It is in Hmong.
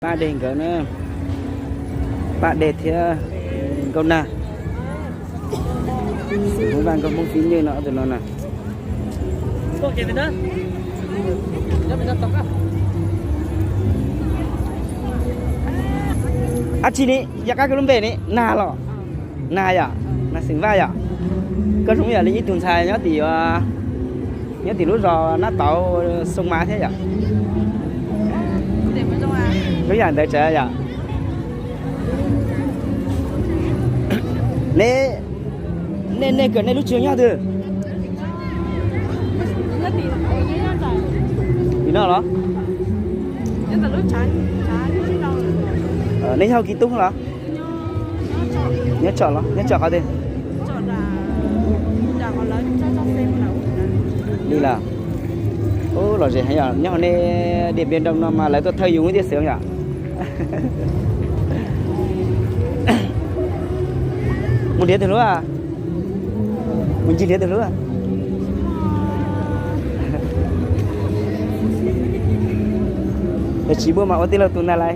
Paj Dej nkawd na, Paj Dej thiab Nkauj Nag, Hmoob Vaj Nkauj Hmoob Fib Nywj no, ob tug no na. Ab tsi ni, yog qab koj lub npe ni, Nag los? Nag yom, Nag xeem Vaj yom. Koj zoo yam li ib tug ntxhais nyob tim, nyob tim lub zos Nab Tauv Xoo Mas thiab yom. Lub yam ntawd tsav yom. Nej, nej, nej kawm nej lub tsev nyob twg? Tim no los? Nej yog kiv tub los? Nyob tso los, nyob tso qhov twg? Li los? Ub, lom zem heev yom, nyob hauv nej Điện Biên Đông no mas lawv tuaj thawj yus tiaj xwb yom. Mus nrhiav tus hlub, mus ncig nrhiav tus hlub. Yog tsis muaj mas ua tij laug tus ntag lauj.